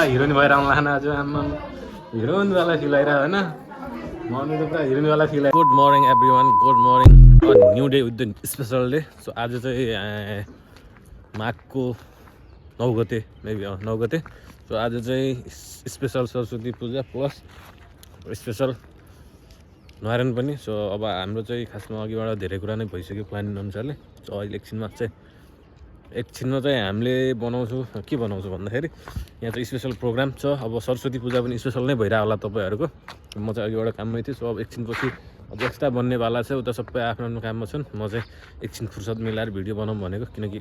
Heroine भएर आउनु लाग्न आज आम्मा हिरोइनवाला फिल आइरहेको होइन मम्मी त पुरा हिरोइनवाला फिल आयो good morning every one good morning new day with the special day so आज चाहिँ माघको 9 गते मेबी 9 गते सो आज चाहिँ स्पेसल सरस्वती पूजा प्लस स्पेसल न्वारान पनि सो अब हाम्रो चाहिँ खासमा अघिबाट धेरै कुरा नै भइसक्यो प्लानिङ अनुसारले सो अहिले एकछिनमा चाहिँ हामीले के बनाउँछु भन्दाखेरि यहाँ चाहिँ स्पेसल प्रोग्राम छ अब सरस्वती पूजा पनि स्पेसल नै भइरहेको होला तपाईँहरूको म चाहिँ अघिबाट काममै थिएँ सो अब एकछिनपछि अझ एक्स्ट्रा बन्नेवाला छ उता सबै आफ्नो काममा छन् म चाहिँ एकछिन फुर्सद मिलाएर भिडियो बनाऊँ भनेको किनकि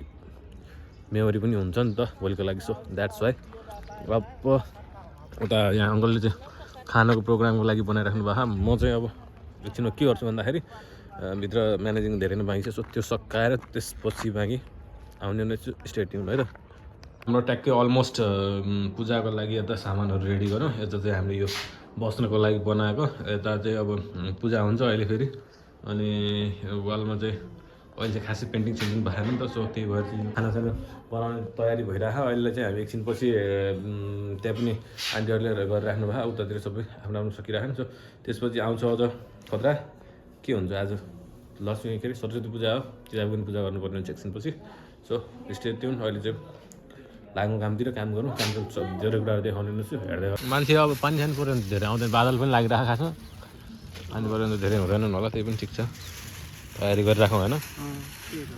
मेमोरी पनि हुन्छ नि त भोलिको लागि सो द्याट्स वाइ अब उता यहाँ अङ्कलले चाहिँ खानाको प्रोग्रामको लागि बनाइराख्नु भएको म चाहिँ अब एकछिनमा के गर्छु भन्दाखेरि भित्र म्यानेजिङ धेरै नै बाँकी छ सो त्यो सकाएर त्यसपछि बाँकी आउने नै छु स्टे ट्युन है त हाम्रो ट्याक्कै अलमोस्ट पूजाको लागि यता सामानहरू रेडी गरौँ यता चाहिँ हामीले यो बस्नको लागि बनाएको यता चाहिँ अब पूजा हुन्छ अहिले फेरि अनि वालमा चाहिँ अहिले चाहिँ खासै पेन्टिङ सेन्टिङ भएन नि त सो त्यही भएर चाहिँ खानासाना बनाउने तयारी भइरहेको अहिले चाहिँ हामी एकछिनपछि त्यहाँ पनि आन्टीहरूले गरिराख्नु भयो उतातिर सबै आफ्नो सकिरहेको सो त्यसपछि आउँछ अझ खतरा के हुन्छ आज लक्ष्मी के अरे सरस्वती पूजा हो त्यहाँ पनि पूजा गर्नुपर्ने हुन्छ एकछिनपछि सो स्टे ट्युन अहिले चाहिँ लाग्नु कामतिर काम गरौँ काम धेरै कुराहरू देखाउने छु हेर्दै मान्छे अब पानी सानी पऱ्यो भने धेरै आउँदैन बादल पनि लागिरहेको खासमा पानी पऱ्यो भने धेरै हुँदैन होला त्यही पनि ठिक छ तयारी गरिराखौँ होइन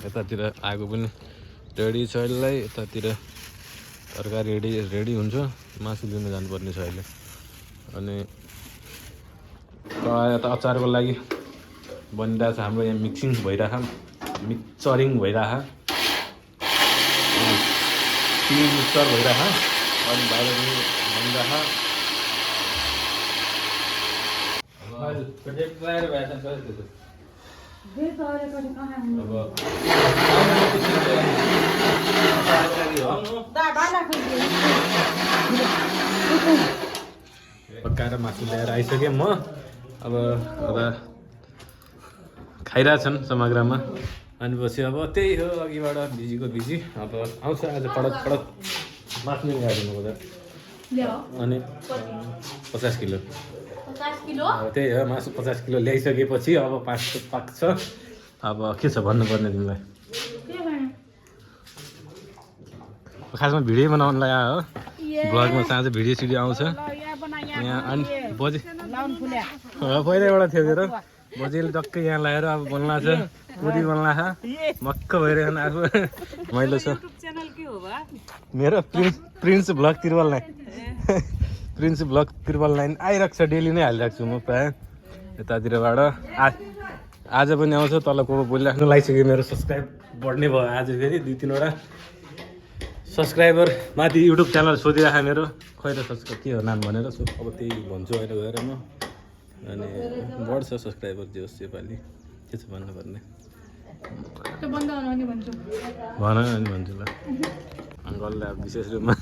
यतातिर आगो पनि रेडी छ अहिले यतातिर तरकारी रेडी हुन्छ मासु लिन जानुपर्ने छ अहिले अनि यता अचारको लागि बनिरहेको छ हाम्रो यहाँ मिक्सिङ भइरहेको मिक्सचरिङ भइरहेको मिक्सचर भइरहेको अनि बाहिर पनि बनिरहेको पकाएर मासु ल्याएर आइसकेँ म अब खाइरहेछन् समग्रमा अनि पछि अब त्यही हो अघिबाट बिजी अब आउँछ आज कडक मासु नै ल्याइदिनु पर्छ अनि 50 किलो अब त्यही हो मासु 50 किलो ल्याइसकेपछि अब 5 पाक्छ अब के छ भन्नुपर्ने तिमीलाई खासमा भिडियो बनाउनुलाई आयो हो ब्लगमा साँझ भिडियो सिडियो आउँछ यहाँ अनि बजे पहिल्यैबाट थियो मेरो बजेले टक्कै यहाँ लगाएर अब बन्ला छ पुरी बन्ला छ मक्क भइरहेको आफू मैले छ मेरो प्रिन्स ब्लग तिरुवल लाइन आइरहेको छ डेली नै हालिरहेको छु म प्रायः यतातिरबाट आज पनि आउँछ तल को बोलिराख्नु लागिसक्यो मेरो सब्सक्राइब बढ्ने भयो आज फेरि 2-3वटा सब्सक्राइबर माथि युट्युब च्यानल सोधिराख मेरो खै त सब्सक्राइब के हो नाम भनेर सो अब त्यही भन्छु अहिले गएर म अनि बढ्छ सब्सक्राइबर जे होस् योपालि के छ भन्नुपर्ने भन अनि भन्छु ल अङ्कलले अब विशेष रूपमा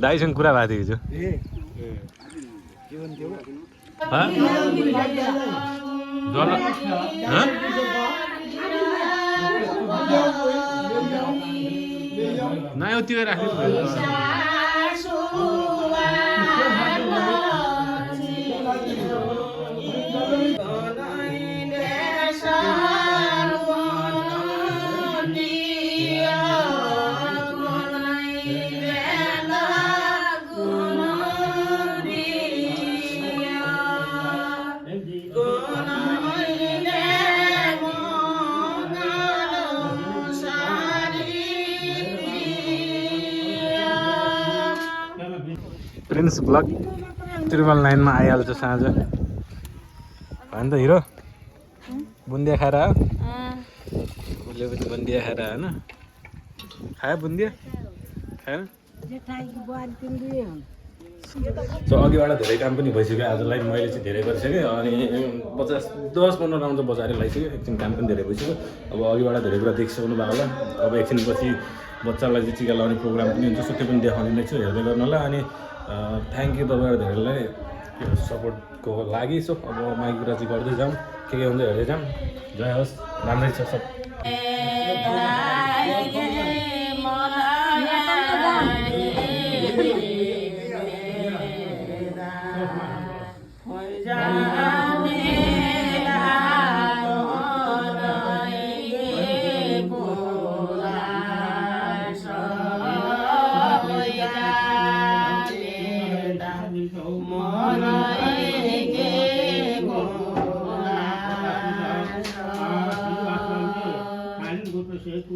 दाइसँग कुरा भएको थियो हिजो नयाँ त्यो राख्नु प्रिन्स ब्लग तिरुमल लाइनमा आइहाल्छ साँझ होइन त हिरो बुन्दिया खाएर उसले पनि बुन्दिया खाएर होइन खायो बुन्दिया खाएन सो अघिबाट धेरै काम पनि भइसक्यो आजलाई मैले चाहिँ धेरै गरिसकेँ अनि 10-15 राउन्ड चाहिँ बजाएर लगाइसक्यो एकछिन काम पनि धेरै भइसक्यो अब अघिबाट धेरै कुरा देखिसक्नु भएको होला अब एकछिनपछि बच्चालाई चाहिँ टिका लगाउने प्रोग्राम पनि हुन्छ सो त्यो पनि देखाउने नै छु हेर्दै गर्नु होला अनि थ्याङ्क यू तपाईँहरू धेरैलाई सपोर्टको लागि सो अब माइक कुरा चाहिँ गर्दै जाउँ के हुन्छ हेर्दै जाउँ जय होस् राम्रै छ सब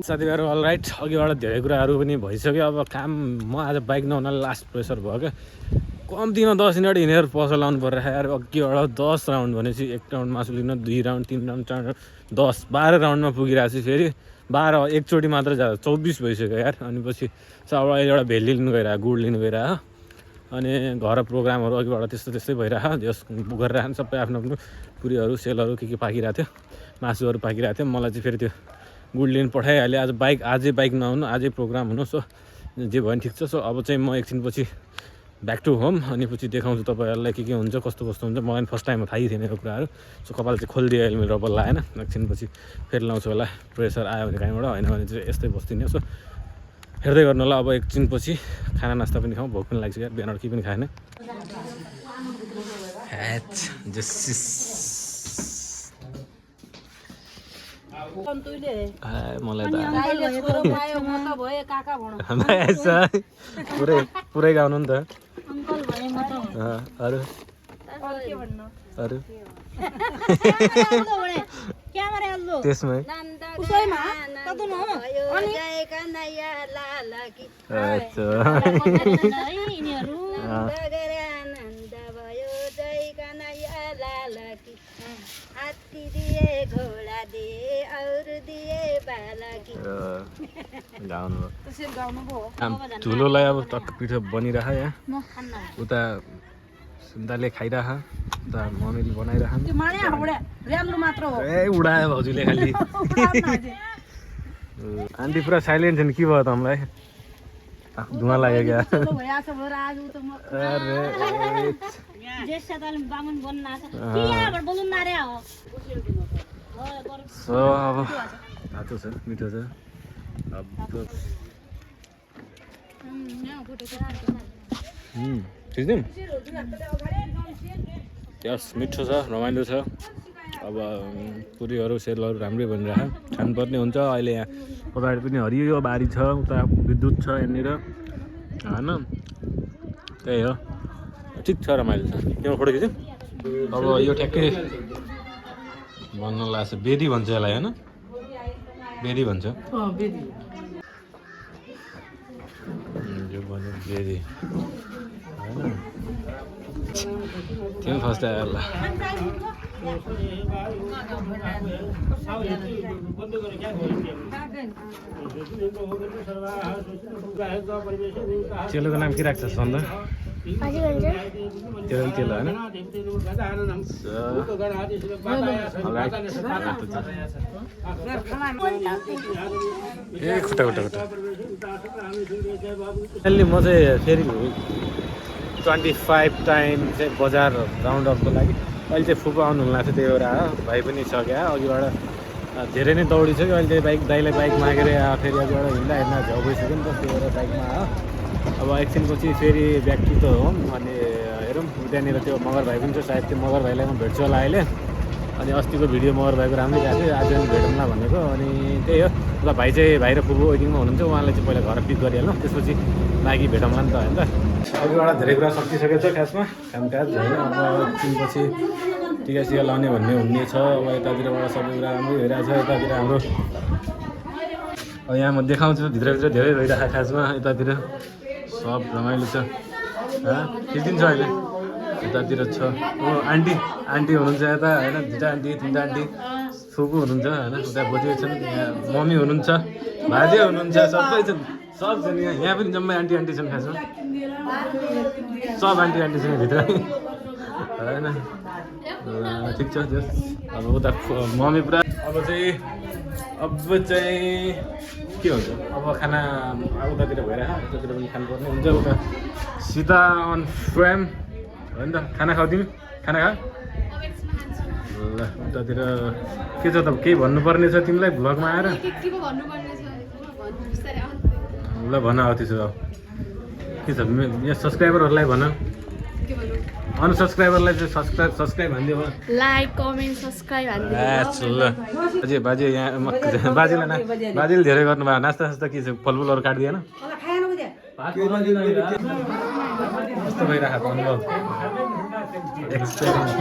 साथीभाइहरू अल राइट, अघिबाट धेरै कुराहरू पनि भइसक्यो। अब काम म आज बाइक नहुनाले लास्ट प्रेसर भयो क्या। कम्तीमा 10 मिनट हिँडेर पसल लाउनु पर्यो यार। अघिबाट 10 राउन्ड भनेपछि 1 राउन्ड मासु लिन 2 राउन्ड 3 राउन्ड 4 राउन्ड 10 12 राउन्डमा पुगिरहेको छु। फेरि 12 एकचोटि मात्र जाँदा 24 भइसक्यो यार। अनि पछि अब अहिले एउटा भेल लिनु गइरहेको, गुड लिनु गइरहेको। अनि घर प्रोग्रामहरू अघिबाट त्यस्तै भइरहेको। जस गरिरहेको सबै आफ्नो आफ्नो पुरीहरू सेलहरू के पाकिरहेको थियो, मासुहरू पाकिरहेको थियो। मलाई चाहिँ फेरि त्यो गुड लिन पठाइहालेँ। आज आजै बाइक नहुनु, आजै प्रोग्राम हुनु। सो जे भयो नि ठिक छ। सो अब चाहिँ म एकछिनपछि ब्याक टु होम। अनि पछि देखाउँछु तपाईँहरूलाई के हुन्छ, कस्तो हुन्छ। मलाई फर्स्ट टाइममा थाहै थिएन यो कुराहरू। सो कपाल चाहिँ खोलिदियो अहिले मेरो बल्ल आएन। एकछिनपछि फेरि लाउँछु होला, प्रेसर आयो भने कहीँबाट, होइन भने चाहिँ यस्तै बस्दिनँ। सो हेर्दै गर्नु होला। अब एकछिनपछि खाना नास्ता पनि खाउँ, भोक पनि लाग्छ यार, बिहानबाट केही पनि खाएन। मलाई त पुरै गाउनु नि त। अरू त्यसमै ठुलोलाई अब टक्क पिठो बनिरह यहाँ, उता सुन्दाले खाइरह, उता मम्मीले बनाइरह। ए उडायो भाउजूले खालि। आन्टी पुरा साइलेन्ट छ नि, के भयो त हामीलाई? धुवा लाग्यो क्या? अब तातो छ, मिठो छ। यस मिठो छ, रमाइलो छ। अब पुरीहरू सेलहरू राम्रै बनिरहेको, खानुपर्ने हुन्छ। अहिले यहाँ पछाडि पनि हरियो बारी छ, उता विद्युत छ यहाँनिर, होइन? त्यही हो, ठिक छ, रमाइलो छ। त्यहाँ फोटो खिच्यौँ। अब यो ठ्याक्कै भन्न लाग्छ, बेदी भन्छ यसलाई, होइन? बेदी भन्छ। यो भन्यो बेदी, होइन? त्यो फर्स्ट आयो ल। चेलोको नाम के राख्छ सन्द? तेल तेल होइन? ए खुट्टा अहिले म चाहिँ फेरि 25 टाइम चाहिँ बजार राउन्ड अपको लागि अहिले चाहिँ फुपा आउनु हुन लाग्छ। त्यही भएर भाइ पनि छ क्या, अघिबाट धेरै नै दौडिसक्यो। अहिले चाहिँ दाइलाई बाइक मागेर फेरि अघिबाट हिँड्दा झ्याउ भइसक्यो नि त, त्यही भएर बाइकमा आयो। अब एकछिनपछि फेरि ब्याक टु त होम। अनि हेरौँ, त्यहाँनिर त्यो मगर भाइ पनि छ, सायद त्यो मगर भाइलाई म भेट्छु होला अहिले। अनि अस्तिको भिडियो मगर भाइको राम्रै गएको थियो, आज पनि भेटौँला भनेको। अनि त्यही हो, ल भाइ चाहिँ भाइ र फुपू वेटिङमा हुनुहुन्छ, उहाँलाई चाहिँ पहिला घर पिक गरिहाल्नु, त्यसपछि लागि भेटौँला नि त, होइन त? अघिबाट धेरै कुरा सकिसकेको छ खासमा, कामकाज होइन। अब एकछिनपछि टिका सिका लाउने भन्ने हुने छ। अब यतातिरबाट सबै कुरा राम्रै भइरहेको छ। यतातिर हाम्रो यहाँ म देखाउँछु, भित्रभित्र धेरै भइरहेको खासमा। यतातिर सब रमाइलो छ, खिचिदिन्छ अहिले। यतातिर छ आन्टी हुनुहुन्छ यता, होइन? 2टा आन्टी 3टा आन्टी, फुपू हुनुहुन्छ, होइन? उता बोजू छन्, यहाँ मम्मी हुनुहुन्छ, भाजे हुनुहुन्छ, सबै छन्, सब छन् यहाँ। यहाँ पनि जम्मै आन्टी छन् खासमा, सब आन्टी छन् भित्र, होइन? ठिक छ। जस अब उता मम्मी पुरा अब चाहिँ के हुन्छ, अब खाना उतातिर भइरहेको, उतातिर पनि खानुपर्ने हुन्छ। उता सीता अन फ्रेम, होइन त? खाना खाऊ, तिमी खाना खा ल। उतातिर के छ त, केही भन्नुपर्ने छ तिमीलाई भ्लगमा आएर? ल भन, हो त्यसो के छ? यहाँ सब्सक्राइबरहरूलाई भन, अनसब्सक्राइबरलाई चाहिँ सब्सक्राइब भनिदियो, लाइक कमेन्ट सब्सक्राइब हान्दिनु ल। अझै बाजे यहाँ बाजेले धेरै गर्नुभयो। नास्ता सास्ता के छ, फलफुलहरू काटिदिएन? कस्तो भइरहेको अनुभव, एक्सपिरियन्स?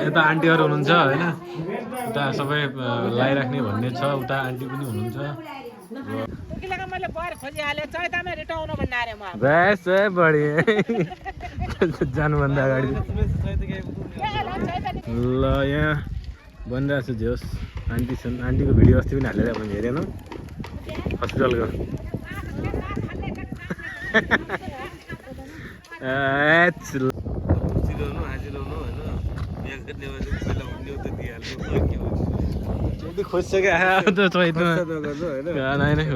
यता आन्टीहरू हुनुहुन्छ, होइन? उता सबै लगाइराख्ने भन्ने छ, उता आन्टी पनि हुनुहुन्छ। बस बढी जानुभन्दा अगाडि ल यहाँ बनिरहेको छु जे होस् आन्टी छन् आन्टीको भिडियो अस्ति पनि हालेर मैले हेरेन हस्पिटलको खोजिसक्यो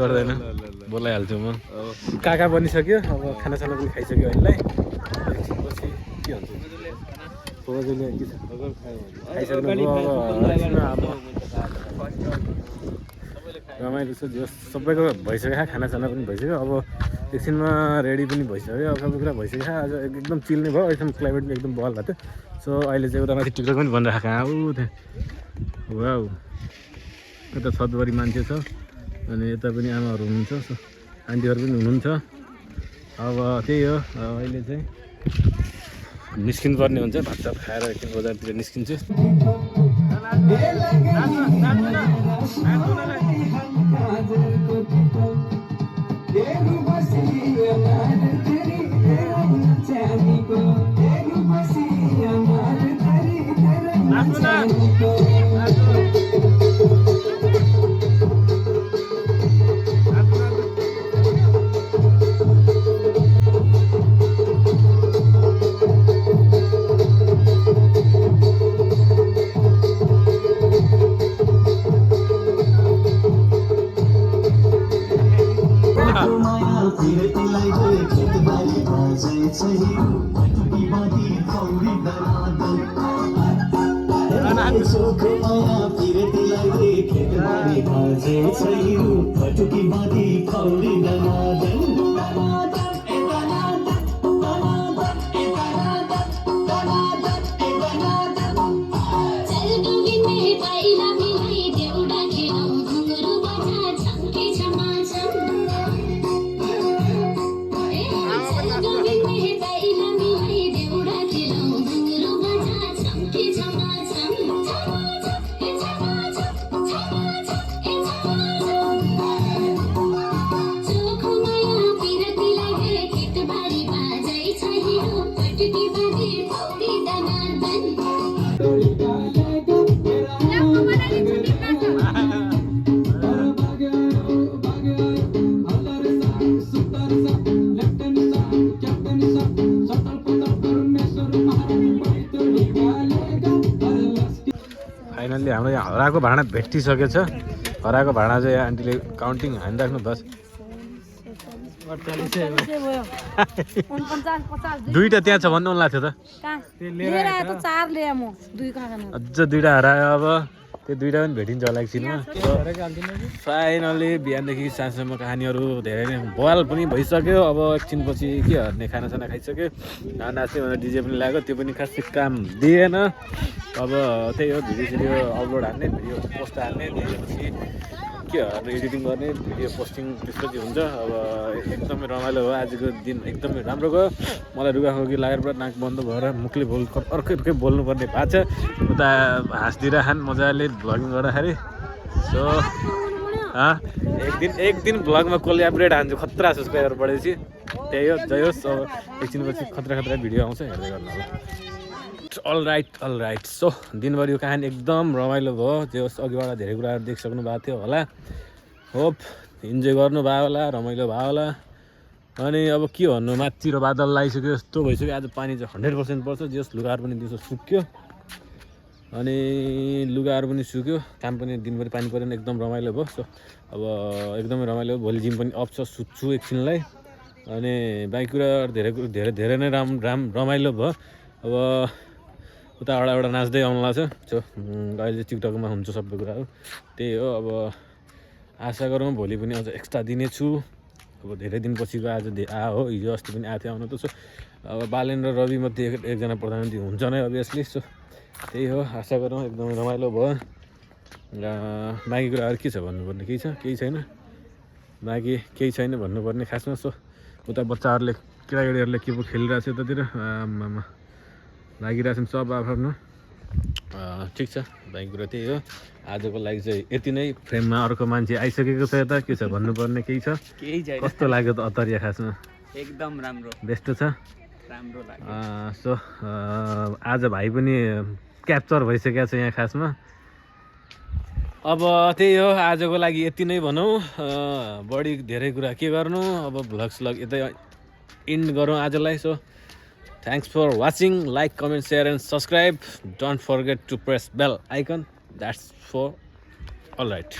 गर्दैन बोलाइहाल्छु म काका बनिसक्यो अब खानासाना पनि खाइसक्यो अहिले एकछिनपछि के हुन्छ रमाइलो छ जो सबैको भइसक्यो खानासाना पनि भइसक्यो अब एकछिनमा रेडी पनि भइसक्यो अब सबै कुरा भइसक्यो आज एकदम चिल नै भयो एकदम क्लाइमेट पनि एकदम बल भएको थियो सो अहिले चाहिँ उता माथि टिकटक पनि बनिरहेको कहाँ ऊ त्यहाँ वाउ यता छतभरि मान्छे छ अनि यता पनि आमाहरू हुनुहुन्छ सो आन्टीहरू पनि हुनुहुन्छ अब त्यही हो अहिले चाहिँ निस्किनु पर्ने हुन्छ भातसात खाएर एकछिन बजारतिर निस्किन्छु फाइनल्ली हाम्रो यहाँ हराएको भाँडा भेटिसकेछ हराएको भाँडा चाहिँ आन्टीले काउन्टिङ हानिराख्नु बस दुईटा त्यहाँ छ भन्नु मन लाग्थ्यो त अझ दुईटा हरायो अब त्यो दुईटा पनि भेटिन्छ होला एकछिनमा फाइनली बिहानदेखि साँझसम्म कहानीहरू धेरै नै बवाल पनि भइसक्यो अब एकछिनपछि के हर्ने खानासाना खाइसक्यो नाच्ने भनेर डिजे पनि लाग्यो त्यो पनि खासै काम दिएन अब त्यही हो भिडियो सिडियो अपलोड हान्ने भिडियो पोस्ट हान्ने त्यसपछि के हर्ने एडिटिङ गर्ने भिडियो पोस्टिङ त्यसपछि हुन्छ अब एकदमै रमाइलो भयो आजको दिन एकदमै राम्रो गयो मलाई रुगाखोकी लागेर पुरा नाक बन्द भएर मुखले अर्कै बोल्नुपर्ने भएको छ उता हाँसिदिइराखान् मजाले भ्लगिङ गर्दाखेरि सो एक दिन भ्लगमा कोल्याबरेट हान्छु खतरा सब्सक्राइबर बढेपछि त्यही हो जय होस् अब एकछिनपछि खतरा भिडियो आउँछ हेर्दै गर्नु होला अल राइट सो दिनभरि यो कहानी एकदम रमाइलो भयो जे होस् अघिबाट धेरै कुराहरू देखिसक्नु भएको थियो होला होप इन्जोय गर्नु भयो होला रमाइलो भयो होला अनि अब के भन्नु माथितिर बादल लगाइसक्यो यस्तो भइसक्यो आज पानी चाहिँ 100% पर्छ जे होस् लुगाहरू पनि दिउँसो सुक्यो अनि लुगाहरू पनि सुक्यो काम पनि दिनभरि पानी परेन एकदम रमाइलो भयो सो अब एकदमै रमाइलो भयो भोलि जिम पनि अफ छ सुत्छु एकछिनलाई अनि बाँकी कुराहरू धेरै नै रमाइलो भयो अब उताबाट एउटा नाच्दै आउनु लाग्छ सो अहिले टिकटकमा हुन्छ सबै कुराहरू त्यही हो अब आशा गरौँ भोलि पनि अझ एक्स्ट्रा दिनेछु अब धेरै दिनपछिको आज हो हिजो अस्ति पनि आएको थियो आउनु त सो अब बालेन र रवि मध्ये एकजना प्रधानमन्त्री हुन्छ नै अभियसली सो त्यही हो आशा गरौँ एकदमै रमाइलो भयो बाँकी कुराहरू के छ भन्नुपर्ने केही छैन बाँकी केही छैन भन्नुपर्ने खासमा सो उता बच्चाहरूले केटाकेटीहरूले के पो खेलिरहेको छ यतातिर लागिरहेछन् सब आफ्नो ठिक छ भाइ कुरो त्यही हो आजको लागि चाहिँ यति नै फ्रेममा अर्को मान्छे आइसकेको छ यता के छ भन्नुपर्ने केही छ केही छैन कस्तो लाग्यो त अतरिया खासमा एकदम राम्रो बेस्ट छ राम्रो लाग्यो सो आज भाइ पनि क्याप्चर भइसकेको छ यहाँ खासमा अब त्यही हो आजको लागि यति नै भनौँ बढी धेरै कुरा के गर्नु अब भ्लग स्लग यतै इन्ड गरौँ आजलाई so thanks for watching like comment share and subscribe don't forget to press bell icon that's for all right